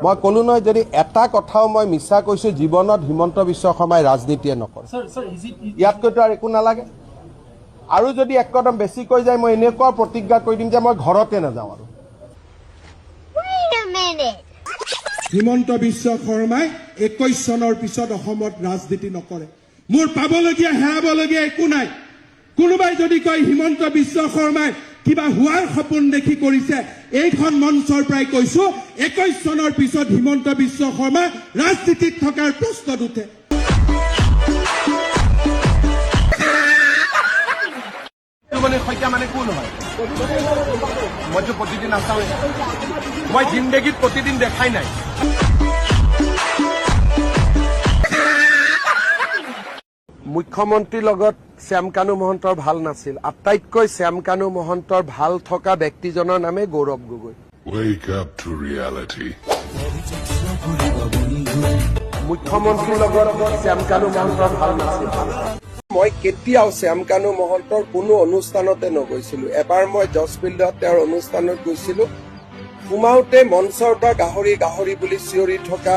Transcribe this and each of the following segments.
মই ক'লো নহয়, যদি এটা কথাও মই মিছা কৈছো, জীৱনত হিমন্ত বিশ্ব শৰ্মাই ৰাজনীতিয়ে নকৰে। ইয়াতকৈতো আৰু একো নালাগে। আৰু যদি এক কদম বেছিকৈ যায়, মই এনেকুৱা প্ৰতিজ্ঞা কৰি দিম যে মই ঘৰতে নাযাওঁ আৰু। Wait a minute. Himanta Biswa শৰ্মাই 21 চনৰ পিছত অসমত ৰাজনীতি নকৰে। মোৰ পাবলগীয়া হেৰাবলগীয়া একো নাই। কোনোবাই যদি কয় হিমন্ত বিশ্ব শৰ্মাই কিবা হোৱাৰ সপোন দেখি কৰিছে, এইখন মঞ্চৰ পৰাই কৈছো, 21 চনৰ পিছত হিমন্ত বিশ্ব শৰ্মা ৰাজনীতিত থকাৰ প্ৰশ্ন নুঠে। মানে শইকীয়া মানে কোন হয়? মইতো প্ৰতিদিন নাচাওঁৱে, মই জিন্দগীত প্ৰতিদিন দেখাই নাই। মুখ্যমন্ত্ৰীৰ লগত শ্যামকানু মহন্তৰ ভাল নাছিল। আটাইতকৈ শ্যামকানু মহন্তৰ ভাল থকা ব্যক্তিজনৰ নামেই Gaurav Gogoi. Wake up to reality. মুখ্যমন্ত্ৰীৰ লগত শ্যামকানু মহন্তৰ ভাল নাছিল। মই কেতিয়াও শ্যামকানু মহন্তৰ কোনো অনুষ্ঠানতে নগৈছিলো। এবাৰ মই জজ ফিল্ডত তেওঁৰ অনুষ্ঠানত গৈছিলো। সোমাওঁতে মঞ্চৰ পৰা গাহৰি গাহৰি বুলি চিঞৰি থকা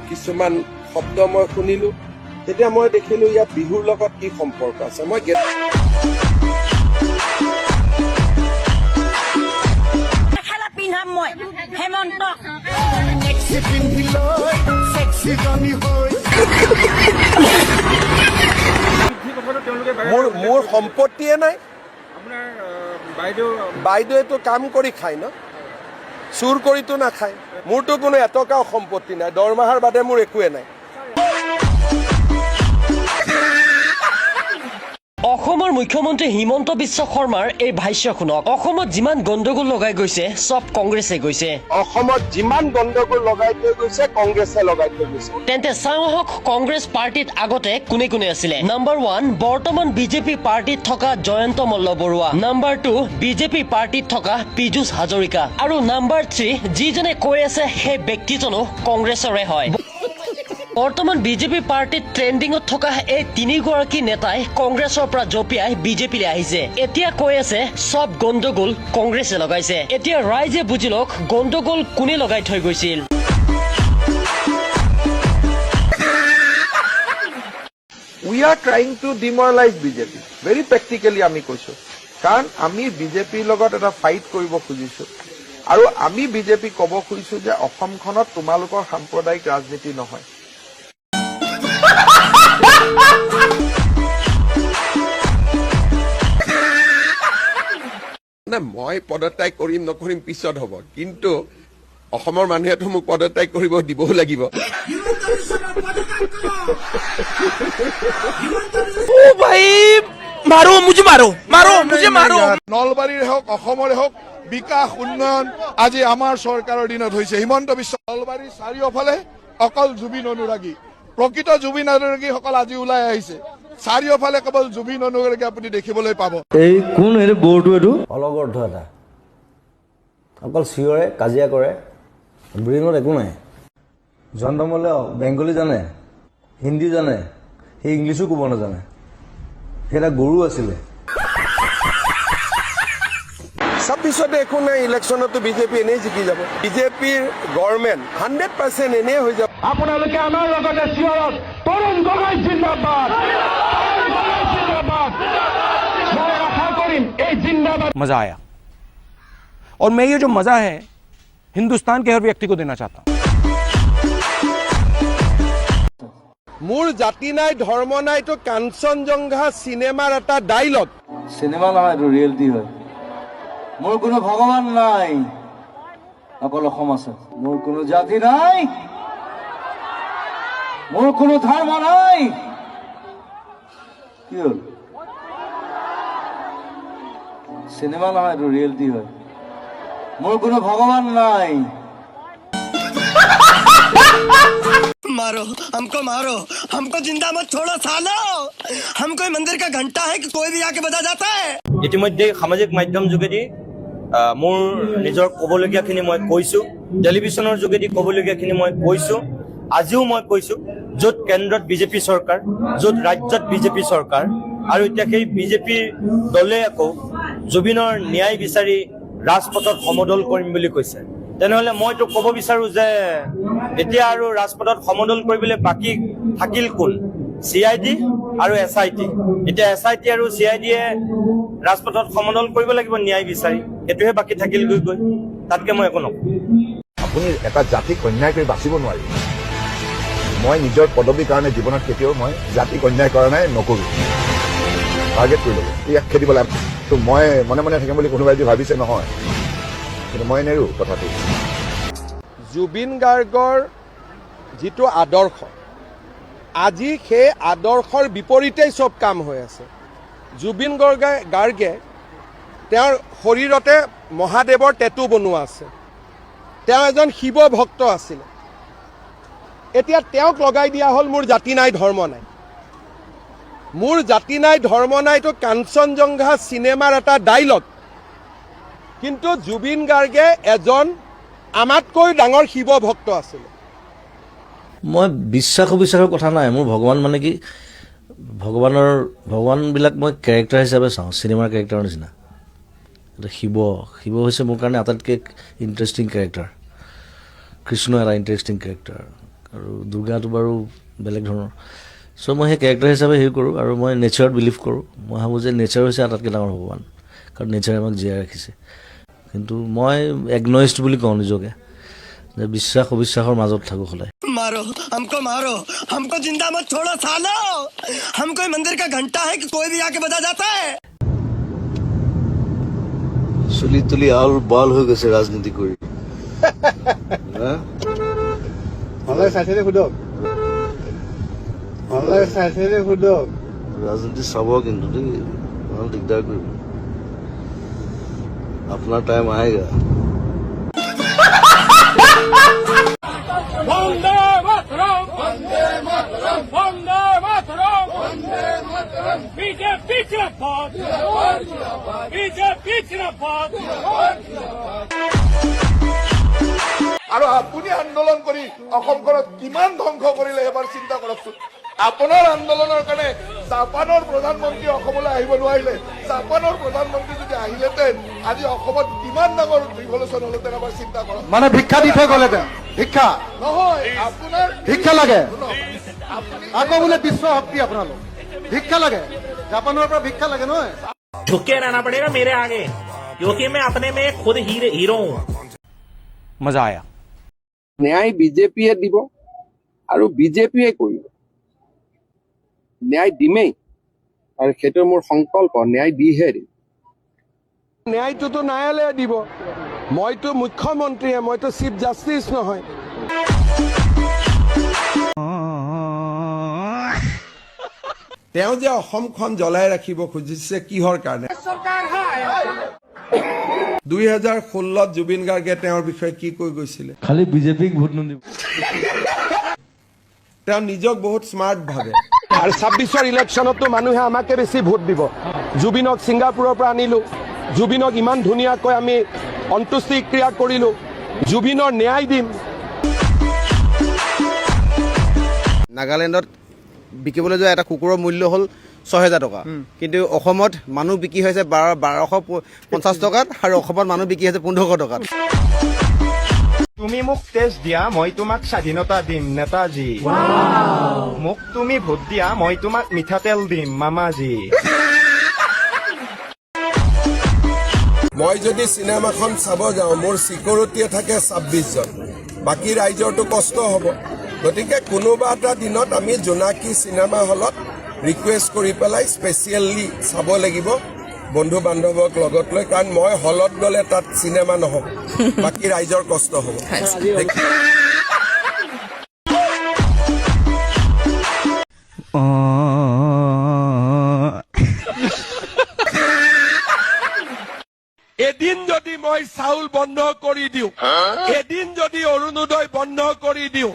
কিছুমান শব্দ মই শুনিলো। তেতিয়া মই দেখিলো ইয়াত বিহুৰ লগত কি সম্পৰ্ক আছে। মই মেখেলা পিন্ধাম মই হেমন্তক। মোৰ সম্পত্তিয়ে নাই। বাইদেউৱেতো কাম কৰি খায় ন, চুৰ কৰিতো নাখায়। মোৰতো কোনো এটকাও সম্পত্তি নাই, দৰমহাৰ বাদে মোৰ একোৱে নাই। অসমৰ মুখ্যমন্ত্ৰী হিমন্ত বিশ্ব শৰ্মাৰ এই ভাষ্য শুনক। অসমত যিমান গণ্ডগোল লগাই গৈছে, চব কংগ্ৰেছে গৈছে। অসমত যিমান গণ্ডগোল লগাই থৈ গৈছে, কংগ্ৰেছে লগাই থৈ গৈছে। তেন্তে চাওঁ আহক কংগ্ৰেছ পাৰ্টীত আগতে কোনে কোনে আছিলে। নাম্বাৰ 1, বৰ্তমান বিজেপি পাৰ্টীত থকা জয়ন্ত মল্ল বৰুৱা। নাম্বাৰ 2, বিজেপি পাৰ্টীত থকা পীযুষ হাজৰিকা। আৰু নাম্বাৰ 3, যিজনে কৈ আছে সেই ব্যক্তিজনো কংগ্ৰেছৰে হয়। বৰ্তমান বিজেপি পাৰ্টীত ট্ৰেণ্ডিঙত থকা এই তিনিগৰাকী নেতাই কংগ্ৰেছৰ পৰা জঁপিয়াই বিজেপিলৈ আহিছে। এতিয়া কৈ আছে চব গণ্ডগোল কংগ্ৰেছে লগাইছে। এতিয়া ৰাইজে বুজি লওক গণ্ডগোল কোনে লগাই থৈ গৈছিল। We are trying to demoralise BJP very practically. আমি কৈছো, কাৰণ আমি বিজেপিৰ লগত এটা ফাইট কৰিব খুজিছো আৰু আমি বিজেপিক ক'ব খুজিছো যে অসমখনত তোমালোকৰ সাম্প্ৰদায়িক ৰাজনীতি নহয়। নাই, মই পদত্যাগ কৰিম নকৰিম পিছত হ'ব, কিন্তু অসমৰ মানুহেতো মোক পদত্যাগ কৰিব দিবও লাগিব। নলবাৰীৰ হওক, অসমৰে হওক, বিকাশ উন্নয়ন আজি আমাৰ চৰকাৰৰ দিনত হৈছে। হিমন্ত বিশ্ব নলবাৰীৰ চাৰিওফালে অকল জুবিন অনুৰাগী, প্ৰকৃত জুবিন অনুৰাগীসকল আজি ওলাই আহিছে। চাৰিওফালে কেৱল জুবিন অনুৰাগী আপুনি দেখিবলৈ পাব। এই কোন এইটো গৰুটো? এইটো অলগৰ্ধ এটা, অকল চিঞৰে, কাজিয়া কৰে, ব্ৰেইনত একো নাই। জয়ন্ত মল্ল বেংগলী জানে, হিন্দী জানে, সি ইংলিছো ক'ব নাজানে। সি এটা গৰু আছিলে। ছাব্বিছতে একো নাই, ইলেকশ্যনতো বিজেপি এনেই জিকি যাব। বিজেপিৰ গভৰ্ণমেণ্ট 100% এনেই হৈ যাব। আপোনালোকে আমাৰ লগতে চিঞৰক, তৰুণ গগৈ জিন্দাবাদ, তৰুণ গগৈ জিন্দাবাদ। মই আশা কৰিম এই জিন্দাবাদ मजा आया और मैं ये जो मजा है हिंदुस्तान के हर व्यक्ति को देना चाहता हूं। মোৰ জাতি নাই ধৰ্ম নাই, এইটো কাঞ্চনজংঘা চিনেমাৰ এটা ডাইলগ। চিনেমা নহয়, এইটো ৰিয়েলিটি হয়। মোৰ কোনো ভগৱান নাই, অকল অসম আছে। মোৰ কোনো জাতি নাই, মোৰ কোনো ধৰ্ম নাই। কি হ'ল? চিনেমা নহয়, এইটো ৰিয়েলিটি হয়। মোৰ কোনো ভগৱান নাই। मारो हमको, मारो हमको, जिंदा मत छोड़ो सालो। हम कोई मंदिर का घंटा है कि कोई भी आके बजा जाता है। ইতিমধ্যে সামাজিক মাধ্যম যোগেদি মোৰ নিজৰ ক'বলগীয়াখিনি মই কৈছোঁ, টেলিভিশ্যনৰ যোগেদি ক'বলগীয়াখিনি মই কৈছোঁ, আজিও মই কৈছোঁ, য'ত কেন্দ্ৰত বিজেপি চৰকাৰ, য'ত ৰাজ্যত বিজেপি চৰকাৰ, আৰু এতিয়া সেই বিজেপিৰ দলে আকৌ জুবিনৰ ন্যায় বিচাৰি ৰাজপথত সমদল কৰিম বুলি কৈছে। তেনেহ'লে মইতো ক'ব বিচাৰোঁ যে এতিয়া আৰু ৰাজপথত সমদল কৰিবলৈ বাকী থাকিল কোন? চিআইডি আৰু এছআইটি। এতিয়া এছআইটি আৰু চিআইডিয়ে ৰাজপথত সমদল কৰিব লাগিব ন্যায় বিচাৰি, সেইটোহে বাকী থাকিল গৈ গৈ তাতকে মই একো নকওঁ। আপুনি এটা জাতিক অন্যায় কৰি বাচিব নোৱাৰি। মই নিজৰ পদবীৰ কাৰণে জীৱনত কেতিয়াও মই জাতিক অন্যায় কৰা নাই, নকৰোঁ। টাৰ্গেট কৰি ল'ব, ইয়াক খেদিব লাগে। তো মই মনে মনে থাকিম বুলি কোনোবাই যদি ভাবিছে, নহয়, কিন্তু মই নেৰো কথাটো। জুবিন গাৰ্গৰ যিটো আদৰ্শ, আজি সেই আদৰ্শৰ বিপৰীতেই চব কাম হৈ আছে। জুবিন গাৰ্গে তেওঁৰ শৰীৰতে মহাদেৱৰ টেটু বনোৱা আছে। তেওঁ এজন শিৱ ভক্ত আছিলে। এতিয়া তেওঁক লগাই দিয়া হ'ল মোৰ জাতি নাই, ধৰ্ম নাই। মোৰ জাতি নাই, ধৰ্ম নাইটো কাঞ্চনজংঘা চিনেমাৰ এটা ডাইলগ। কিন্তু জুবিন গাৰ্গে এজন আমাতকৈ ডাঙৰ শিৱ ভক্ত আছিলে। মই বিশ্বাস অবিশ্বাসৰ কথা নাই। মোৰ ভগৱান মানে কি, ভগৱানবিলাক মই কেৰেক্টাৰ হিচাপে চাওঁ, চিনেমাৰ কেৰেক্টাৰৰ নিচিনা। এতিয়া শিৱ হৈছে মোৰ কাৰণে আটাইতকৈ ইণ্টাৰেষ্টিং কেৰেক্টাৰ। কৃষ্ণ এটা ইণ্টাৰেষ্টিং কেৰেক্টাৰ আৰু দুৰ্গাটো বাৰু বেলেগ ধৰণৰ। চ' মই সেই কেৰেক্টাৰ হিচাপে হেৰি কৰোঁ আৰু মই নেচাৰত বিলিভ কৰোঁ। মই ভাবোঁ যে নেচাৰ হৈছে আটাইতকৈ ডাঙৰ ভগৱান, কাৰণ নেচাৰে আমাক জীয়াই ৰাখিছে। কিন্তু মই এগনইষ্ট বুলি কওঁ নিজকে, যে বিশ্বাস অবিশ্বাসৰ মাজত থাকোঁ সদায়। मारो हमको, मारो हमको, जिंदा मत छोड़ो सालो। हम कोई मंदिर का घंटा है कि कोई भी आके बजा जाता है? চুলি তুলি আউল বাউল হৈ গৈছে ৰাজনীতি কৰি, হা? চাইছে সোধক, চাইছে সোধক। ৰাজনীতি চাব কিন্তু দেই, নহ'লে দিগদাৰ কৰিব। আপোনাৰ টাইম আহেগা। বন্দে মাতৰম, বন্দে মাতৰম, বন্দে মাতৰম, বন্দে মাতৰম। বিজেপি জিন্দাবাদ, বিজেপি জিন্দাবাদ। আৰু আপুনি আন্দোলন কৰি অসমখনত কিমান ধ্বংস কৰিলে, এবাৰ চিন্তা কৰকচোন। আপোনাৰ আন্দোলনৰ কাৰণে জাপানৰ প্ৰধানমন্ত্ৰী অসমলৈ আহিব নোৱাৰিলে। জাপানৰ প্ৰধানমন্ত্ৰী যদি আহিলেহেঁতেন, আজি অসমত কিমান ডাঙৰ ৰিভলিউচন হ'লহেঁতেন, এবাৰ চিন্তা কৰক। মানে ভিক্ষা দি থৈ গ'লহেঁতেন, ভিক্ষা। নহয়, আপোনাৰ ভিক্ষা লাগে। শুনক, আপুনি আকৌ বোলে বিশ্ব শক্তি আপোনালোক, ভিক্ষা লাগে, জাপানৰ পৰা ভিক্ষা লাগে নহয়। झुक के रहना पड़ेगा मेरे आगे, क्योंकि मैं अपने में खुद हीरो हीरो हूँ। मजा आया। ন্যায় বিজেপিয়ে দিব আৰু বিজেপিয়ে কৰিব। ন্যায় দিমেই আৰু সেইটো মোৰ সংকল্প, ন্যায় দিহে দিম। ন্যায়টোতো ন্যায়ালয়ে দিব। মইতো মুখ্যমন্ত্ৰীহে, মইতো চিফ জাষ্টিছ নহয়। তেওঁ যে অসমখন জ্বলাই ৰাখিব খুজিছে, কিহৰ কাৰণে? 2016ত জুবিন গাৰ্গে তেওঁৰ বিষয়ে কি কৈ গৈছিলে? খালি বিজেপিক ভোট নিদিব। তেওঁ নিজক বহুত স্মাৰ্ট ভাবে। আৰু 26ৰ ইলেকশ্যনতো মানুহে আমাকে বেছি ভোট দিব। জুবিনক ছিংগাপুৰৰ পৰা আনিলো, জুবিনক ইমান ধুনীয়াকৈ আমি অন্ত্যেষ্টিক্ৰিয়া কৰিলো, জুবিনৰ ন্যায় দিম। নাগালেণ্ডত বিকিবলৈ যোৱা এটা কুকুৰৰ মূল্য হ'ল 6000 টকা, কিন্তু অসমত মানুহ বিক্ৰী হৈছে 1250 টকাত আৰু অসমত মানুহ বিক্ৰী হৈছে 1500 টকাত। তুমি মোক তেজ দিয়া, মই তোমাক স্বাধীনতা দিম, নেতাজী। মোক তুমি ভোট দিয়া, মই তোমাক মিঠাতেল দিম, মামাজী। মই যদি চিনেমাখন চাব যাওঁ, মোৰ চিকিউৰিটিয়ে থাকে 26জন, বাকী ৰাইজৰটো কষ্ট হ'ব। গতিকে কোনোবা এটা দিনত আমি জোনাকী চিনেমা হলত ৰিকুৱেষ্ট কৰি পেলাই স্পেচিয়েলি চাব লাগিব বন্ধু বান্ধৱক লগত লৈ, কাৰণ মই হলত গ'লে তাত চিনেমা নহ'ব, বাকী ৰাইজৰ কষ্ট হ'ব। এদিন যদি মই চাউল বন্ধ কৰি দিওঁ, এদিন যদি অৰুণোদয় বন্ধ কৰি দিওঁ,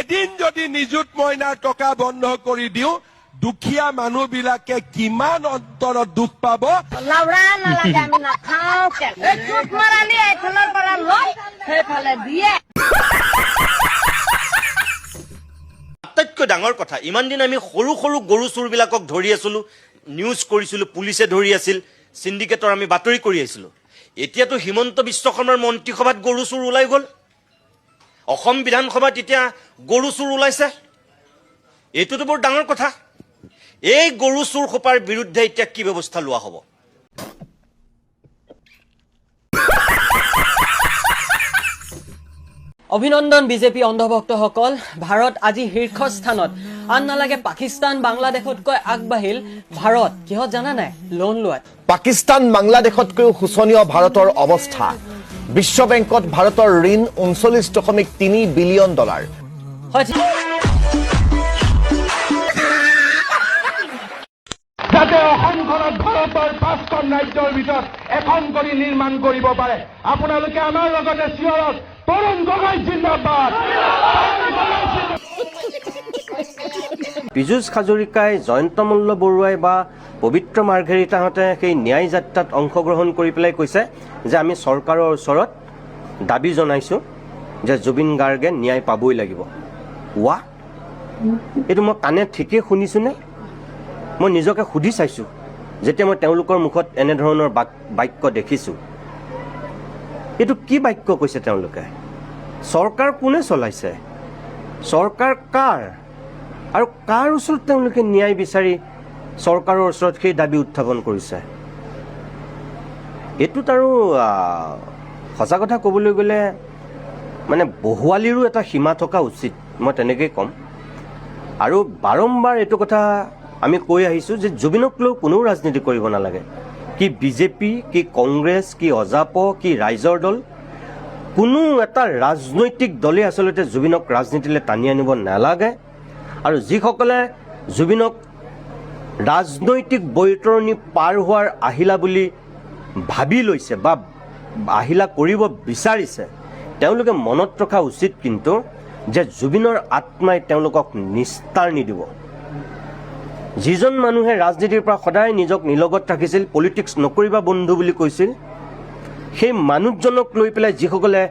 এদিন যদি নিযুত মইনাৰ টকা বন্ধ কৰি দিওঁ, দুখীয়া মানুহবিলাকে কিমান অন্তৰত দুখ পাব। লাউৰা নালাগে, আমি নাখাওঁ। এই চুপ মাৰালি এইফালৰ পৰা লৈ সেইফালে দিয়ে। আটাইতকৈ ডাঙৰ কথা, ইমান দিন আমি সৰু সৰু গৰু চোৰবিলাকক ধৰি আছিলোঁ, নিউজ কৰিছিলোঁ, পুলিচে ধৰি আছিল, চিণ্ডিকেটৰ আমি বাতৰি কৰি আছিলোঁ। এতিয়াতো হিমন্ত বিশ্ব শৰ্মাৰ মন্ত্ৰীসভাত গৰু চোৰ ওলাই গ'ল, অসম বিধানসভাত এতিয়া গৰু চোৰ ওলাইছে। এইটোতো বৰ ডাঙৰ কথা। এই গৰু চোৰ সোপাৰ বিৰুদ্ধে এতিয়া কি ব্যৱস্থা লোৱা হ'ব? অভিনন্দন বিজেপি অন্ধভক্তসকল, ভাৰত আজি শীৰ্ষস্থানত। আন নালাগে পাকিস্তান বাংলাদেশতকৈ আগবাঢ়িল ভাৰত। কিহত জানা নাই? লোন লোৱাত। পাকিস্তান বাংলাদেশতকৈও শোচনীয় ভাৰতৰ অৱস্থা। বিশ্ব বেংকত ভাৰতৰ ঋণ 39.3 বিলিয়ন ডলাৰ। হয়, যাতে অসমখনত ভাৰতৰ 5খন ৰাজ্যৰ ভিতৰত এখন কৰি নিৰ্মাণ কৰিব পাৰে। আপোনালোকে আমাৰ লগতে চিঞৰক, তৰুণ গগৈ জিন্দাবাদ। পীযুষ হাজৰিকাই, জয়ন্ত মল্ল বৰুৱাই বা পবিত্ৰ মাৰ্ঘেৰিটাহঁতে সেই ন্যায় যাত্ৰাত অংশগ্ৰহণ কৰি পেলাই কৈছে যে আমি চৰকাৰৰ ওচৰত দাবী জনাইছোঁ যে জুবিন গাৰ্গে ন্যায় পাবই লাগিব। ৱাহ, এইটো মই কাণে ঠিকেই শুনিছোঁনে? মই নিজকে সুধি চাইছোঁ যেতিয়া মই তেওঁলোকৰ মুখত এনেধৰণৰ বাক্য দেখিছোঁ। এইটো কি বাক্য কৈছে তেওঁলোকে? চৰকাৰ কোনে চলাইছে? চৰকাৰ কাৰ? আৰু কাৰ ওচৰত তেওঁলোকে ন্যায় বিচাৰি চৰকাৰৰ ওচৰত সেই দাবী উত্থাপন কৰিছে? এইটোত আৰু সঁচা কথা ক'বলৈ গ'লে মানে বহুৱালিৰো এটা সীমা থকা উচিত, মই তেনেকেই ক'ম। আৰু বাৰম্বাৰ এইটো কথা আমি কৈ আহিছোঁ যে জুবিনক লৈ কোনেও ৰাজনীতি কৰিব নালাগে। কি বিজেপি, কি কংগ্ৰেছ, কি অজাপ, কি ৰাইজৰ দল, কোনো এটা ৰাজনৈতিক দলে আচলতে জুবিনক ৰাজনীতিলৈ টানি আনিব নালাগে। আৰু যিসকলে জুবিনক ৰাজনৈতিক বৈতৰণি পাৰ হোৱাৰ আহিলা বুলি ভাবি লৈছে বা আহিলা কৰিব বিচাৰিছে, তেওঁলোকে মনত ৰখা উচিত কিন্তু যে জুবিনৰ আত্মাই তেওঁলোকক নিস্তাৰ নিদিব। যিজন মানুহে ৰাজনীতিৰ পৰা সদায় নিজক নিলগত ৰাখিছিল, পলিটিক্স নকৰিবা বন্ধু বুলি কৈছিল, সেই মানুহজনক লৈ পেলাই যিসকলে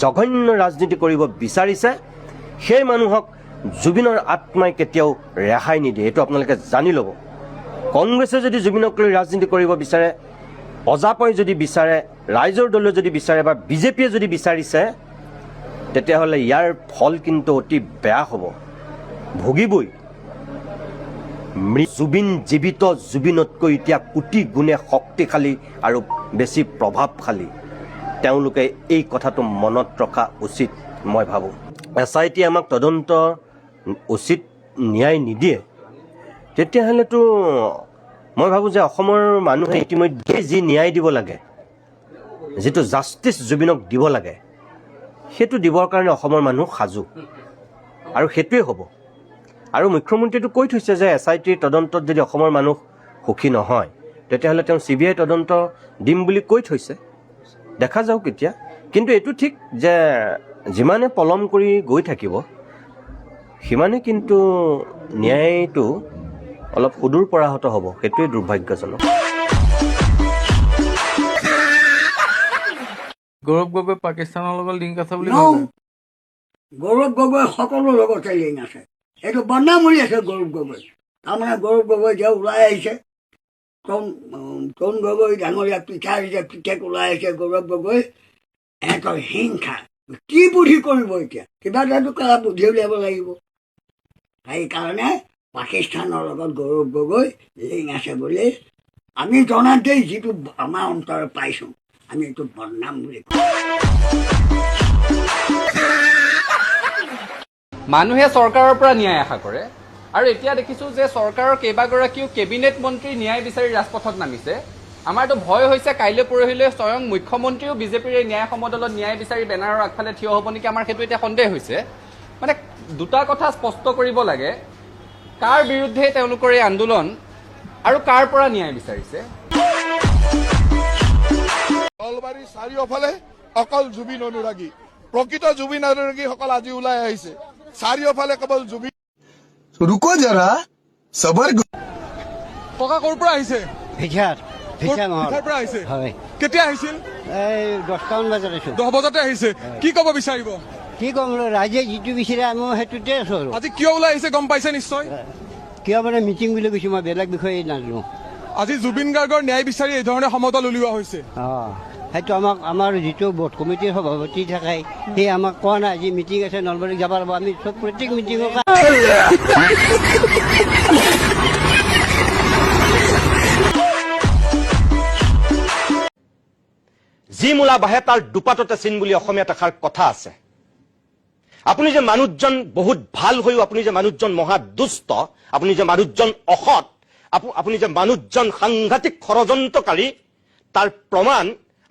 জঘন্য ৰাজনীতি কৰিব বিচাৰিছে, সেই মানুহক জুবিনৰ আত্মাই কেতিয়াও ৰেহাই নিদিয়ে। এইটো আপোনালোকে জানি ল'ব। কংগ্ৰেছে যদি জুবিনক লৈ ৰাজনীতি কৰিব বিচাৰে, অজাপই যদি বিচাৰে, ৰাইজৰ দলে যদি বিচাৰে বা বিজেপিয়ে যদি বিচাৰিছে, তেতিয়াহ'লে ইয়াৰ ফল কিন্তু অতি বেয়া হ'ব, ভুগিবই। জুবিন জীৱিত জুবিনতকৈ এতিয়া কোটি গুণে শক্তিশালী আৰু বেছি প্ৰভাৱশালী। তেওঁলোকে এই কথাটো মনত ৰখা উচিত মই ভাবোঁ। এছ I T আমাক তদন্ত উচিত ন্যায় নিদিয়ে, তেতিয়াহ'লেতো মই ভাবোঁ যে অসমৰ মানুহে ইতিমধ্যে যি ন্যায় দিব লাগে, যিটো জাষ্টিছ জুবিনক দিব লাগে, সেইটো দিবৰ কাৰণে অসমৰ মানুহ সাজু আৰু সেইটোৱে হ'ব। আৰু মুখ্যমন্ত্ৰীয়েতো কৈ থৈছে যে এছ I টিৰ তদন্তত যদি অসমৰ মানুহ সুখী নহয়, তেতিয়াহ'লে তেওঁ চি বি আই তদন্ত দিম বুলি কৈ থৈছে। দেখা যাওক এতিয়া। কিন্তু এইটো ঠিক যে যিমানে পলম কৰি গৈ থাকিব, সিমানে কিন্তু ন্যায়টো অলপ সুদূৰ পৰাহত হ'ব। সেইটোৱে দুৰ্ভাগ্যজনক। গৌৰৱ গগৈ পাকিস্তানৰ লগত লিংক আছে বুলি ন গৌৰৱ গগৈ সকলো লগতে লিংক আছে। এইটো বদনাম উৰি আছে গৌৰৱ গগৈ। তাৰমানে গৌৰৱ গগৈ যে ওলাই আহিছে, তৰুণ গগৈ ডাঙৰীয়া পিঠা যে পিঠেক ওলাই আহিছে গৌৰৱ গগৈ, এহঁতৰ হিংসা। কি বুদ্ধি কৰিব এতিয়া? কিবা এটাতো কৰা বুদ্ধি উলিয়াব লাগিব। সেইকাৰণে পাকিস্তানৰ লগত গৌৰৱ গগৈ লিংক আছে বুলি আমি জনাতেই যিটো আমাৰ অন্তৰত পাইছোঁ, আমি এইটো বদনাম বুলি কওঁ। মানুহে চৰকাৰৰ পৰা ন্যায় আশা কৰে আৰু এতিয়া দেখিছোঁ যে চৰকাৰৰ কেইবাগৰাকীও কেবিনেট মন্ত্ৰী ন্যায় বিচাৰি ৰাজপথত নামিছে। আমাৰতো ভয় হৈছে কাইলৈ পৰহিলৈ স্বয়ং মুখ্যমন্ত্ৰীও বিজেপিৰ এই ন্যায় সমদলত ন্যায় বিচাৰি বেনাৰৰ আগফালে থিয় হ'ব নেকি, আমাৰ সেইটো এতিয়া সন্দেহ হৈছে। মানে দুটা কথা স্পষ্ট কৰিব লাগে, কাৰ বিৰুদ্ধে তেওঁলোকৰ এই আন্দোলন আৰু কাৰ পৰা ন্যায় বিচাৰিছে। নলবাৰীৰ চাৰিওফালে অকল জুবিন অনুৰাগী, প্ৰকৃত জুবিন অনুৰাগীসকল আজি ওলাই আহিছে। চাৰিওফালে কেৱল জুবিন। ৰুকো জৰা, সবৰ। ককা ক'ৰ পৰা আহিছে? ভিক্ষাৰ পৰা আহিছে। হয়। কেতিয়া আহিছিল? এই 10টামান বজাত আহিছো। 10 বজাতে আহিছে। কি ক'ব বিচাৰিব? কি ক'ম, ৰাইজে যিটো বিচাৰে আমি সেইটোতে আছো। আৰু আজি কিয় ওলাই আহিছে গম পাইছে নিশ্চয়? কিয় মানে মিটিং বুলি কৈছো, মই বেলেগ বিষয়ে নাজানো। আজি জুবিন গাৰ্গৰ ন্যায় বিচাৰি এই ধৰণে সমদল উলিওৱা হৈছে। অঁ, সেইটো আমাক আমাৰ যিটো বোৰ্ড কমিটিৰ সভাপতি থাকে সেই আমাক কোৱা নাই যি মিটিং আছে নলবাৰীত যাব লাগিব। আমি চব প্ৰত্যেক মিটিঙৰ যি মূলা বাঢ়ে তাৰ দুপাততে চিন বুলি অসমীয়াত এষাৰ কথা আছে। আপুনি যে মানুহজন বহুত ভাল হৈও আপুনি যে মানুহজন মহা দুষ্ট, আপুনি যে মানুহজন অসৎ, আপুনি যে মানুহজন সাংঘাতিক ষড়যন্ত্ৰকাৰী, তাৰ প্ৰমাণ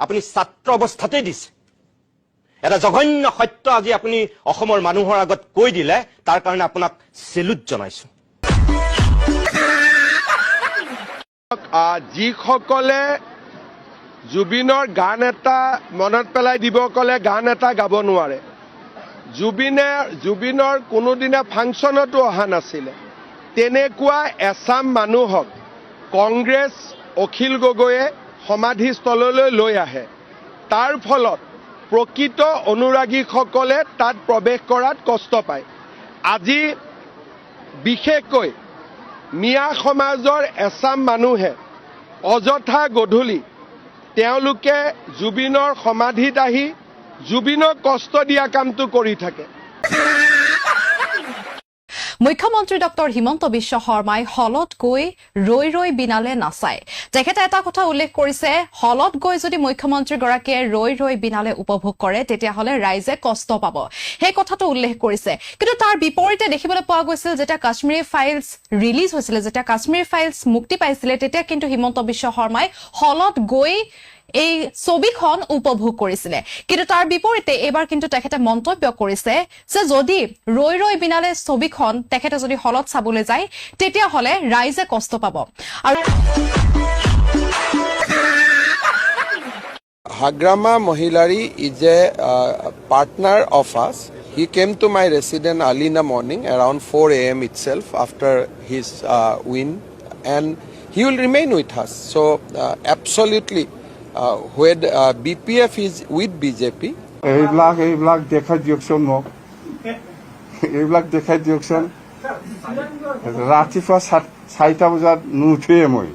আপুনি ছাত্ৰ অৱস্থাতেই দিছে। এটা জঘন্য সত্য আজি আপুনি অসমৰ মানুহৰ আগত কৈ দিলে, তাৰ কাৰণে আপোনাক চেলুট জনাইছো। যিসকলে জুবিনৰ গান এটা মনত পেলাই দিব ক'লে গান এটা গাব নোৱাৰে, জুবিনৰ কোনোদিনা ফাংচনতো অহা নাছিলে, তেনেকুৱা এচাম মানুহক কংগ্ৰেছ অখিল গগৈয়ে সমাধিস্থললৈ লৈ আহে। তাৰ ফলত প্ৰকৃত অনুৰাগীসকলে তাত প্ৰৱেশ কৰাত কষ্ট পায়। আজি বিশেষকৈ মিয়া সমাজৰ এচাম মানুহে অযথা গধূলি তেওঁলোকে জুবিনৰ সমাধিত আহি জুবিনক কষ্ট দিয়া কামটো কৰি থাকে। মুখ্যমন্ত্ৰী ডক্টৰ হিমন্ত বিশ্ব শৰ্মাই হলত গৈ ৰৈ ৰৈ বিনালে নাচায়। তেখেতে এটা কথা উল্লেখ কৰিছে, হলত গৈ যদি মুখ্যমন্ত্ৰীগৰাকীয়ে ৰৈ ৰৈ বিনালে উপভোগ কৰে তেতিয়াহ'লে ৰাইজে কষ্ট পাব, সেই কথাটো উল্লেখ কৰিছে। কিন্তু তাৰ বিপৰীতে দেখিবলৈ পোৱা গৈছিল যেতিয়া কাশ্মীৰী ফাইলছ ৰিলিজ হৈছিলে, যেতিয়া কাশ্মীৰী ফাইলছ মুক্তি পাইছিলে, তেতিয়া কিন্তু হিমন্ত বিশ্ব শৰ্মাই হলত গৈ এই ছবিখন উপভোগ কৰিছিলে। কিন্তু তাৰ বিপৰীতে এইবাৰ কিন্তু তেখেতে মন্তব্য কৰিছে যে যদি ৰৈ ৰৈ বিনালে ছবিখন তেখেতে যদি হলত চাবলৈ যায় তেতিয়াহ'লে ৰাইজে কষ্ট পাব। আৰু Hagrama Mohilary is a partner of us. He came to my residence early in the morning around 4 a.m. itself after his win, and he will remain with us. So absolutely, when BPF is with BJP. এইবিলাক দেখাই দিয়কচোন মোক, এইবিলাক দেখাই দিয়কচোন। ৰাতিপুৱা 4টা বজাত নুঠোৱে মই।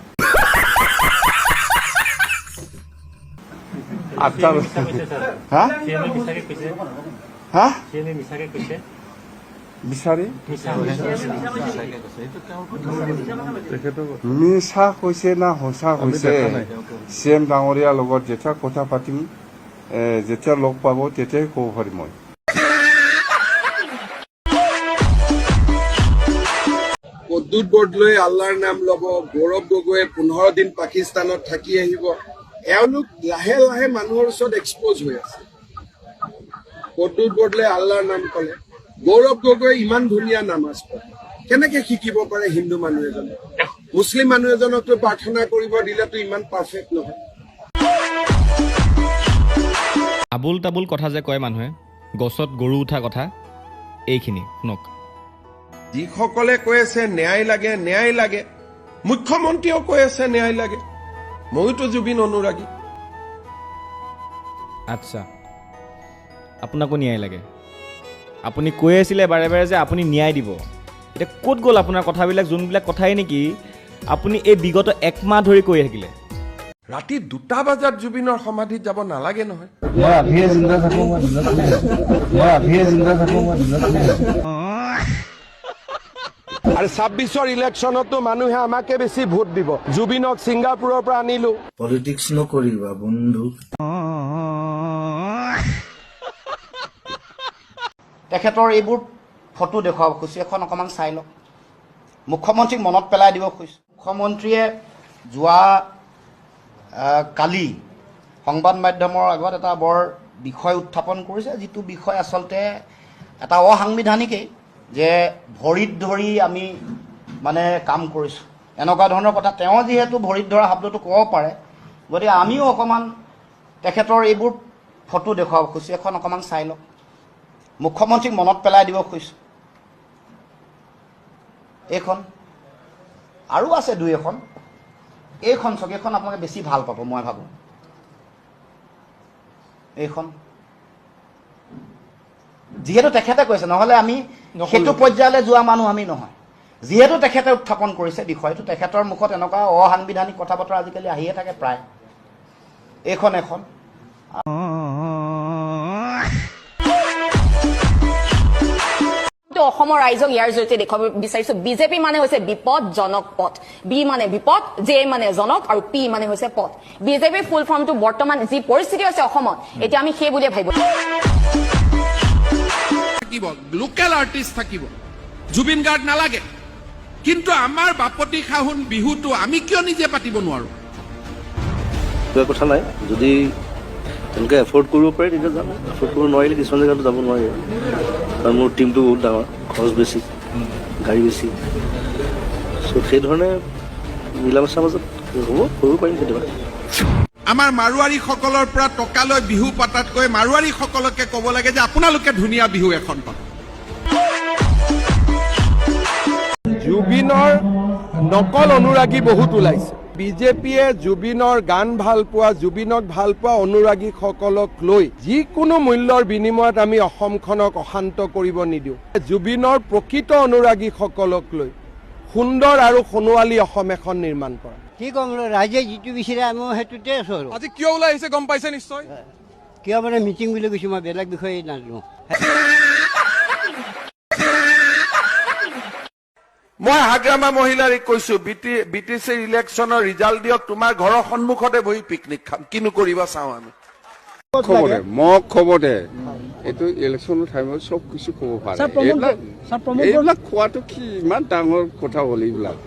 8টা হা হা বিচাৰি মিছা কৈছে না সঁচা কৈছে? চি এম ডাঙৰীয়াৰ লগত যেতিয়া কথা পাতিম, যেতিয়া লগ পাব তেতিয়াই ক'ব পাৰিম মই। প্ৰদ্যুৎ বৰদলৈ আল্লাহৰ নাম ল'ব, গৌৰৱ গগৈয়ে 15 দিন পাকিস্তানত থাকি আহিব। এওঁলোক লাহে লাহে মানুহৰ ওচৰত এক্সপ'জ হৈ আছে। প্ৰদ্যুৎ বৰদলৈ আল্লাহৰ নাম ক'লে, গৌৰৱ গগৈ ইমান ধুনীয়া নামাজ পঢ়ে, কেনেকে শিকিব পাৰে হিন্দু মানুহ এজনে? মুছলিম মানুহ এজনকতো প্ৰাৰ্থনা কৰিব দিলেতো ইমান পাৰফেক্ট নহয়। আবুল তাবুল কথা যে কয় মানুহে, গছত গৰু উঠা কথা, এইখিনি শুনক। যিসকলে কৈ আছে ন্যায় লাগে ন্যায় লাগে, মুখ্যমন্ত্ৰীয়েও কৈ আছে ন্যায় লাগে, ময়োতো জুবিন অনুৰাগী। আচ্ছা, আপোনাকো ন্যায় লাগে? আপুনি কৈ আছিলে বাৰে বাৰে যে আপুনি ন্যায় দিব, এতিয়া ক'ত গ'ল আপোনাৰ কথাবিলাক, যোনবিলাক কথাই নেকি আপুনি এই বিগত 1 মাহ ধৰি কৈ থাকিলে? ৰাতি 2টা বজাত জুবিনৰ সমাধিত যাব নালাগে নহয়। মই আভিয়ে জিন্দা থাকো, মই দিনত মই আভিয়ে জিন্দা থাকো, মই দিনত। আৰু 26ৰ ইলেকশ্যনতো মানুহে আমাকে বেছি ভোট দিব। জুবিনক ছিংগাপুৰৰ পৰা আনিলো। পলিটিক্স নকৰিবা বন্ধু। তেখেতৰ এইবোৰ ফটো দেখুৱাব খুজিছোঁ, এখন অকণমান চাই লওক। মুখ্যমন্ত্ৰীক মনত পেলাই দিব খুজিছোঁ। মুখ্যমন্ত্ৰীয়ে যোৱা কালি সংবাদ মাধ্যমৰ আগত এটা বৰ বিষয় উত্থাপন কৰিছে, যিটো বিষয় আচলতে এটা অসাংবিধানিকেই, যে ভৰিত ধৰি আমি মানে কাম কৰিছোঁ, এনেকুৱা ধৰণৰ কথা। তেওঁ যিহেতু ভৰিত ধৰা শব্দটো ক'ব পাৰে, গতিকে আমিও অকণমান তেখেতৰ এইবোৰ ফটো দেখুৱাব খুজিছোঁ, এখন অকণমান চাই লওক। মুখ্যমন্ত্ৰীক মনত পেলাই দিব খুজিছোঁ। এইখন আৰু আছে দুই এখন, এইখন চাওক, এইখন আপোনালোকে বেছি ভাল পাব মই ভাবোঁ। এইখন যিহেতু তেখেতে কৈছে, নহ'লে আমি সেইটো পৰ্যায়লৈ যোৱা মানুহ আমি নহয়। যিহেতু তেখেতে উত্থাপন কৰিছে বিষয়টো, তেখেতৰ মুখত এনেকুৱা অসাংবিধানিক কথা বতৰা আজিকালি আহিয়ে থাকে প্ৰায়। এইখন এখন অসমৰ ৰাইজক ইয়াৰ জৰিয়তে দেখুৱাব বিচাৰিছো, বিজেপি মানে হৈছে বিপদজনক পথ। বি মানে বিপদ, জে মানে জনক আৰু পি মানে হৈছে পথ। বিজেপিৰ ফুল ফৰ্মটো বৰ্তমান যি পৰিস্থিতি হৈছে অসমত, এতিয়া আমি সেই বুলিয়ে ভাবিব থাকিব। লোকেল আৰ্টিষ্ট থাকিব, জুবিন গাৰ্গ নালাগে। কিন্তু আমাৰ বাপতি সাহোন বিহুটো আমি কিয় নিজে পাতিব নোৱাৰো? কিবা কথা নাই, যদি তেওঁলোকে এফৰ্ড কৰিব পাৰে তেতিয়া যাম, এফৰ্ড কৰিব নোৱাৰিলে কিছুমান জেগাতো যাব নোৱাৰি। কাৰণ মোৰ টীমটো বহুত ডাঙৰ, খৰচ বেছি, গাড়ী বেছি। চ' সেইধৰণে মিলা মিছাৰ মাজত হ'ব, কৰিব পাৰিম কেতিয়াবা। আমাৰ মাৰোৱাৰীসকলৰ পৰা টকা লৈ বিহু পাতাতকৈ মাৰোৱাৰীসকলকে ক'ব লাগে যে আপোনালোকে ধুনীয়া বিহু এখন পাতক। জুবিনৰ নকল অনুৰাগী বহুত ওলাইছে। বিজেপিয়ে জুবিনৰ গান ভাল পোৱা, জুবিনক ভাল পোৱা অনুৰাগীসকলক লৈ যিকোনো মূল্যৰ বিনিময়ত আমি অসমখনক অশান্ত কৰিব নিদিওঁ। জুবিনৰ প্ৰকৃত অনুৰাগীসকলক লৈ সুন্দৰ আৰু সোণোৱালী অসম এখন নিৰ্মাণ কৰা। কি ক'ম, ৰাইজে যিটো বিচাৰে আমি সেইটোতে আছোঁ। আৰু আজি কিয় ওলাই আহিছে গম পাইছে নিশ্চয়? কিয় মানে মিটিং বুলি কৈছোঁ, মই বেলেগ বিষয়ে নাজানো। মই হাগ্ৰামা মহিলাৰীক কৈছো, বি টি চিৰ ইলেকশ্যনৰ ৰিজাল্ট দিয়ক, তোমাৰ ঘৰৰ সন্মুখতে বহি পিকনিক খাম, কিনো কৰিবা চাওঁ আমি। খবৰ দে, মোক খবৰ দে, এইটো ইলেকশ্যনৰ টাইমত চব কিছু ক'ব পাৰে। এইবিলাক খোৱাটো কি ইমান ডাঙৰ কথা হ'ল? এইবিলাক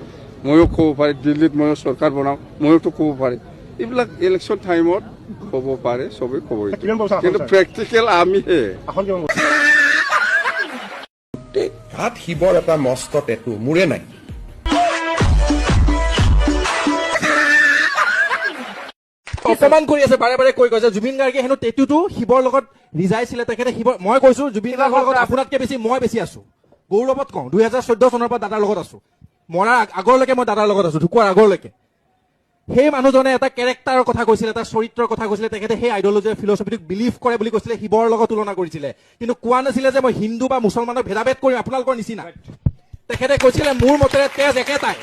ময়ো ক'ব পাৰে, দিল্লীত ময়ো চৰকাৰ বনাওঁ, ময়োতো ক'ব পাৰে। এইবিলাক ইলেকশ্যন টাইমত ক'ব পাৰে, চবেই ক'ব, কিন্তু প্ৰেক্টিকেল আমিহে। গাত শিৱৰ এটা মস্ত টেটু, মোৰে নাই। অপমান কৰি আছে বাৰে বাৰে কৈ কৈছে জুবিন গাৰ্গে হেনো টেটুটো শিৱৰ লগত ৰিজাইছিলে। তেখেতে শিৱৰ, মই কৈছো জুবিন গাৰ্গৰ লগত আপোনাতকে বেছি মই বেছি আছো, গৌৰৱত কওঁ। 2014 চনৰ পৰা দাদাৰ লগত আছো, মৰাৰ আগৰলৈকে মই দাদাৰ লগত আছো, ঢুকুৱাৰ আগৰলৈকে। সেই মানুহজনে এটা কেৰেক্টাৰৰ কথা কৈছিলে, এটা চৰিত্ৰৰ কথা কৈছিলে। তেখেতে সেই আইডিঅলজিৰ ফিলচফিটোক বিলিভ কৰে বুলি কৈছিলে, শিৱৰ লগত তুলনা কৰিছিলে, কিন্তু কোৱা নাছিলে যে মই হিন্দু বা মুছলমানক ভেদাভেদ কৰিম আপোনালোকৰ নিচিনা। তেখেতে কৈছিলে মোৰ মতেৰে তেজ একেটাই,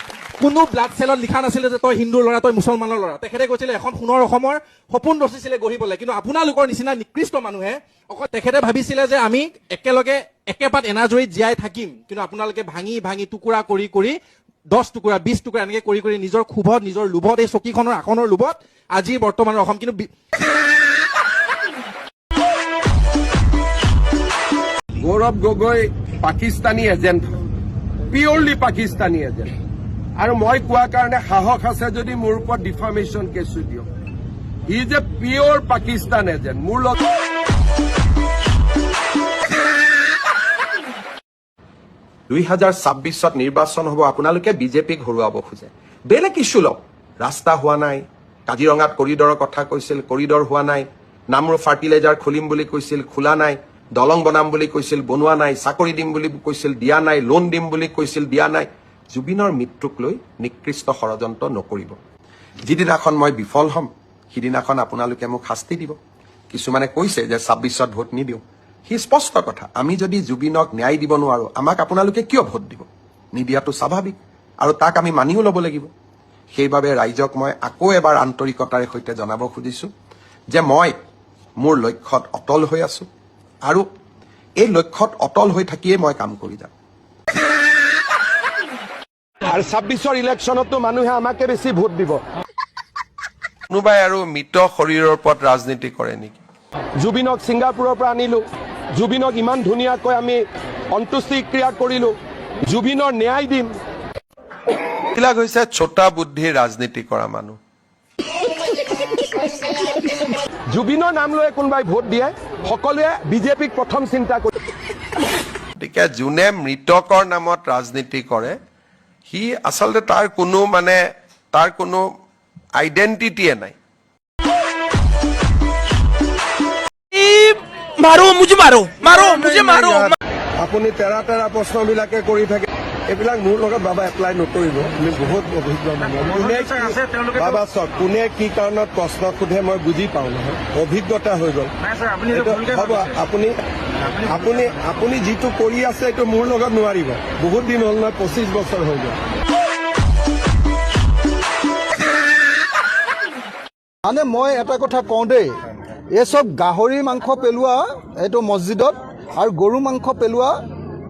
কোনো ব্লাড চেলত লিখা নাছিলে যে তই হিন্দুৰ ল'ৰা, তই মুছলমানৰ ল'ৰা। তেখেতে কৈছিলে এখন সোণৰ অসমৰ সপোন ৰচিছিলে গঢ়িবলৈ, কিন্তু আপোনালোকৰ নিচিনা নিকৃষ্ট মানুহে অকল তেখেতে ভাবিছিলে যে আমি একেলগে একেপাত এনাজৰীত জীয়াই থাকিম, কিন্তু আপোনালোকে ভাঙি ভাঙি টুকুৰা কৰি কৰি 10 টুকুৰা 20 টুকুৰা এনেকে কৰি কৰি নিজৰ ক্ষোভত, নিজৰ লোভত, এই চকীখনৰ আসনৰ লোভত আজি বৰ্তমানৰ অসম। কিন্তু Gaurav Gogoi Pakistani agent, purely Pakistani agent. আৰু মই কোৱা কাৰণে সাহস আছে যদি মোৰ ওপৰত ডিফামেশ্যন কেছো দিয়ক। He is a pure Pakistan agent. মোৰ লগত 2026ত নিৰ্বাচন হ'ব, আপোনালোকে বিজেপিক হৰুৱাব খোজে। বেলেগ ইছ্যু লওক, ৰাস্তা হোৱা নাই, কাজিৰঙাত কৰিডৰৰ কথা কৈছিল, কৰিডৰ হোৱা নাই, নামৰূপ ফাৰ্টিলাইজাৰ খুলিম বুলি কৈছিল, খোলা নাই, দলং বনাম বুলি কৈছিল, বনোৱা নাই, চাকৰি দিম বুলি কৈছিল, দিয়া নাই, লোন দিম বুলি কৈছিল, দিয়া নাই। জুবিনৰ মৃত্যুক লৈ নিকৃষ্ট ষড়যন্ত্ৰ নকৰিব। যিদিনাখন মই বিফল হ'ম সিদিনাখন আপোনালোকে মোক শাস্তি দিব। কিছুমানে কৈছে যে 26ত ভোট নিদিওঁ। সি স্পষ্ট কথা, আমি যদি জুবিনক ন্যায় দিব নোৱাৰো, আমাক আপোনালোকে কিয় ভোট দিব? নিদিয়াটো স্বাভাৱিক আৰু তাক আমি মানিও ল'ব লাগিব। সেইবাবে ৰাইজক মই আকৌ এবাৰ আন্তৰিকতাৰে সৈতে জনাব খুজিছো যে মই মোৰ লক্ষ্যত অটল হৈ আছো আৰু এই লক্ষ্যত অটল হৈ থাকিয়ে মই কাম কৰি যাম। আৰু 26ৰ ইলেকশ্যনতো মানুহে আমাকে বেছি ভোট দিব। কোনোবাই আৰু মৃত শৰীৰৰ ওপৰত ৰাজনীতি কৰে নেকি? জুবিনক ছিংগাপুৰৰ পৰা আনিলো, জুবিনক ইমান ধুনীয়াকৈ আমি অন্ত্যেষ্টিক্ৰিয়া কৰিলো, জুবিনৰ ন্যায় দিম। এইবিলাক হৈছে ছোটা বুদ্ধিৰ ৰাজনীতি কৰা মানুহ। জুবিনৰ নাম লৈ কোনোবাই ভোট দিয়ে, সকলোৱে বিজেপিক প্ৰথম চিন্তা কৰে। গতিকে যোনে মৃতকৰ নামত ৰাজনীতি কৰে, সি আচলতে তাৰ কোনো মানে তাৰ কোনো আইডেণ্টিটিয়ে নাই। মাৰো মুঝে, মাৰো মাৰো মুঝে মাৰো। আপুনি তেৰা তেৰা প্ৰশ্নবিলাকে কৰি থাকে, এইবিলাক মোৰ লগত বাবা এপ্লাই নকৰিব। আমি বহুত অভিজ্ঞ মানুহ। বাবা চাওক, কোনে কি কাৰণত প্ৰশ্ন সোধে মই বুজি পাওঁ নহয়, অভিজ্ঞতা হৈ গ'ল। হ'ব, আপুনি আপুনি আপুনি যিটো কৰি আছে এইটো মোৰ লগত নোৱাৰিব। বহুত দিন হ'ল নহয়, 25 বছৰ হৈ গ'ল। মানে মই এটা কথা কওঁ দেই, এই চব গাহৰি মাংস পেলোৱা এইটো মছজিদত আৰু গৰু মাংস পেলোৱা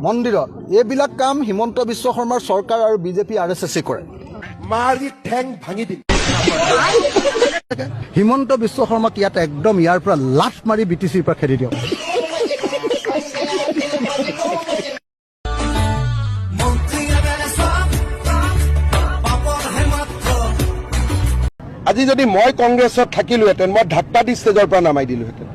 মন্দিৰত, এইবিলাক কাম হিমন্ত বিশ্ব শৰ্মাৰ চৰকাৰ আৰু বিজেপি আৰ এছ এছে কৰে। মাৰি ঠেং ভাঙি দিম। হিমন্ত বিশ্ব শৰ্মাক ইয়াত একদম ইয়াৰ পৰা লাঠ মাৰি বি টি চিৰ পৰা খেদি দিয়ক। আজি যদি মই কংগ্ৰেছত থাকিলোহেঁতেন, মই ধাক্কা দি ষ্টেজৰ পৰা নামাই দিলোহেঁতেন।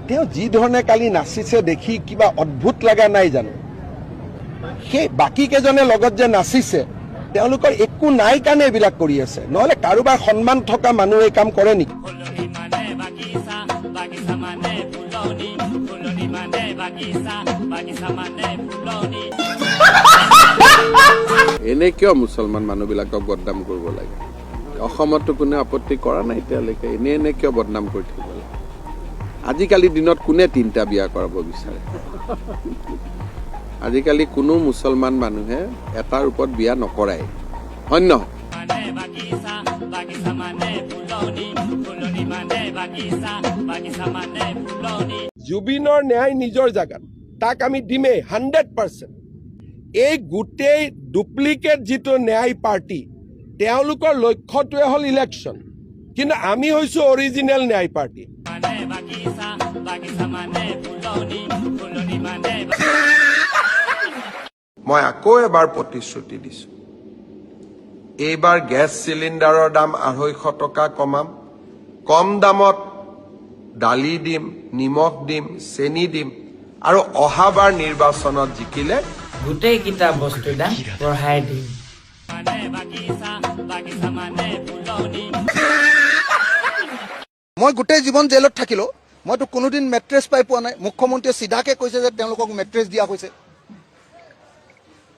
তেওঁ যি ধৰণে কালি নাচিছে দেখি কিবা অদ্ভুত লগা নাই জানো? সেই বাকী কেইজনে লগত যে নাচিছে, তেওঁলোকৰ একো নাই কাৰণে এইবিলাক কৰি আছে। নহ'লে কাৰোবাৰ সন্মান থকা মানুহে এই কাম কৰে নেকি? এনে কিয় মুছলমান মানুহবিলাকক বদনাম কৰিব লাগে? অসমততো কোনে আপত্তি কৰা নাই এতিয়ালৈকে, এনে এনে কিয় বদনাম কৰি থাকিব লাগে? আজিকালি দিনত কোনে তিনিটা বিয়া কৰাব বিচাৰে? আজিকালি কোনো মুছলমান মানুহে এটাৰ ওপৰত বিয়া নকৰাই, হয় নহয়? জুবিনৰ ন্যায় নিজৰ জাগাত, তাক আমি দিমেই 100%। এই গোটেই ডুপ্লিকেট যিটো ন্যায় পাৰ্টি, তেওঁলোকৰ লক্ষ্যটোৱে হ'ল ইলেকশ্যন, কিন্তু আমি হৈছো অৰিজিনেল ন্যায় পাৰ্টি। মই আকৌ এবাৰ প্ৰতিশ্ৰুতি দিছো, এইবাৰ গেছ চিলিণ্ডাৰৰ দাম 250 টকা কমাম, কম দামত দালি দিম, নিমখ দিম, চেনি দিম, আৰু অহাবাৰ নিৰ্বাচনত জিকিলে গোটেইকেইটা বস্তুৰ দাম বঢ়াই দিম। মই গোটেই জীৱন জেলত থাকিলো, মইতো কোনোদিন মেট্ৰেছ পাই পোৱা নাই। মুখ্যমন্ত্ৰীয়ে চিধাকে কৈছে যে তেওঁলোকক মেট্ৰেছ দিয়া হৈছে।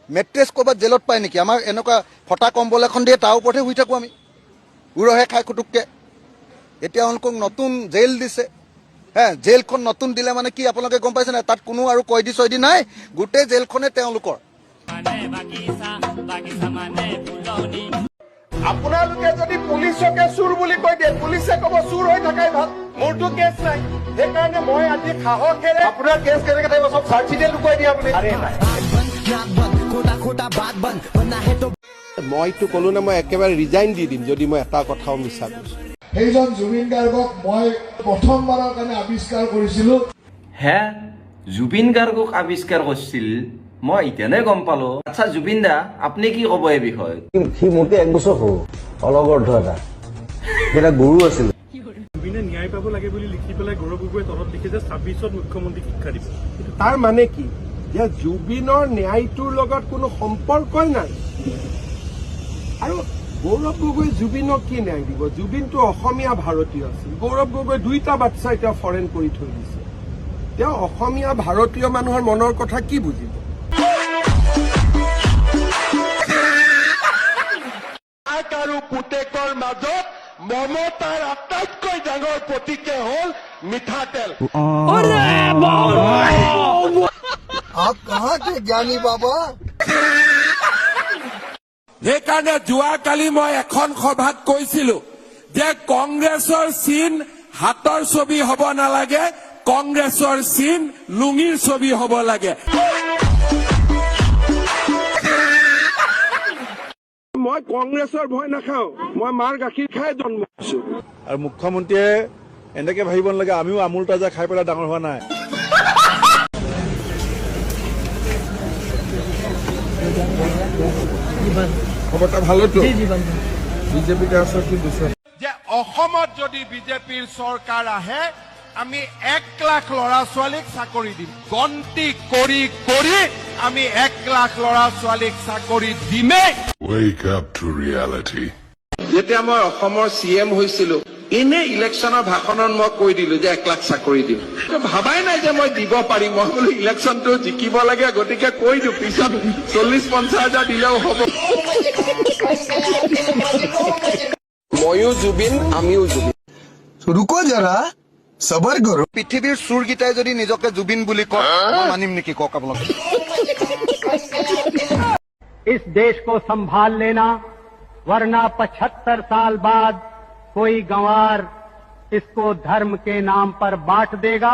মেট্ৰেছ ক'ৰবাত জেলত পায় নেকি? আমাৰ এনেকুৱা ফটা কম্বল এখন দিয়ে, তাৰ ওপৰতহে শুই থাকোঁ আমি, উৰহে খাই খুটুককে। এতিয়া তেওঁলোকক নতুন জেল দিছে। হে, জেলখন নতুন দিলে মানে কি আপোনালোকে গম পাইছে নাই? তাত কোনো আৰু কয়দি চয়দি নাই, গোটেই জেলখনে তেওঁলোকৰ। আপোনালোকে যদি পুলিচকে চোৰ বুলি কৈ দিয়ে, পুলিচে ক'ব চোৰ হৈ থাকাই ভাল, মোৰতো কেছ নাই। সেইকাৰণে মই আজি সাহসেৰে আপোনাৰ কেছ কেনেকে থাকিব, চব চাৰ্জশ্বিটে লুকুৱাই দিয়ে আপুনি। মইতো ক'লো না, মই একেবাৰে ৰিজাইন দি দিম যদি মই এটা কথাও মিছা কৈছো। সেইজন জুবিন গাৰ্গক মই প্ৰথমবাৰৰ কাৰণে আৱিষ্কাৰ কৰিছিলো। হে, জুবিন গাৰ্গক আৱিষ্কাৰ কৰিছিল, মই এতিয়ানে গম পালো। আচ্ছা জুবিন দা, আপুনি কি ক'ব এই বিষয়ত? সি মোতকৈ এক বছৰ সৰু, অলগৰ্ধ এটা, এটা গৰু আছিল। জুবিনে ন্যায় পাব লাগে বুলি লিখি পেলাই গৌৰৱ গগৈয়ে তলত লিখিছে 26ত মুখ্যমন্ত্ৰীক শিক্ষা দিব। তাৰ মানে কি যে জুবিনৰ ন্যায়টোৰ লগত কোনো সম্পৰ্কই নাই। আৰু গৌৰৱ গগৈ জুবিনক কি ন্যায় দিব? জুবিনটো অসমীয়া ভাৰতীয় আছিল। গৌৰৱ গগৈ দুইটা বাচ্ছা এতিয়া ফৰেন কৰি থৈ দিছে। তেওঁ অসমীয়া ভাৰতীয় মানুহৰ মনৰ কথা কি বুজিব? আৰু পুতেকৰ মাজত মমতাৰ আটাইতকৈ ডাঙৰ প্ৰতীকে হ'ল মিঠাতেল। आप कहाँ के ज्ञानी बाबा? সেইকাৰণে যোৱাকালি মই এখন সভাত কৈছিলো যে কংগ্ৰেছৰ চিন হাতৰ ছবি হ'ব নালাগে, কংগ্ৰেছৰ চিন লুঙিৰ ছবি হ'ব লাগে। মই কংগ্ৰেছৰ ভয় নাখাওঁ, মই মাৰ গাখীৰ খাই জন্ম হৈছো। আৰু মুখ্যমন্ত্ৰীয়ে এনেকে ভাবিব নালাগে আমিও আমুল তাজা খাই পেলাই ডাঙৰ হোৱা নাই। খবৰটা ভালতো বিজেপিতে আছে কি দিছে যে অসমত যদি বিজেপিৰ চৰকাৰ আহে আমি 1 লাখ ল'ৰা ছোৱালীক চাকৰি দিম। গন্তি কৰি কৰি আমি 1 লাখ ল'ৰা ছোৱালীক চাকৰি দিমেই। Wake up to reality. যেতিয়া মই অসমৰ চি এম হৈছিলো, এনে ইলেকশ্যনৰ ভাষণত মই কৈ দিলো যে 1 লাখ চাকৰি দিম। ভাবাই নাই যে মই দিব পাৰিম। মই বোলো ইলেকশ্যনটো জিকিব লাগে, গতিকে কৈ দিওঁ, পিছত 40-50 হাজাৰ দিলেও হ'ব। ময়ো জুবিন, আমিও জুবিন। ৰুকো জৰা, সবৰ কৰো। পৃথিৱীৰ চোৰকেইটাই যদি নিজকে জুবিন বুলি কয়, মই মানিম নেকি কওক আপোনালোকে? इस देश को संभाल लेना वरना 75 साल बाद कोई गंवार इसको धर्म के नाम पर बांट देगा।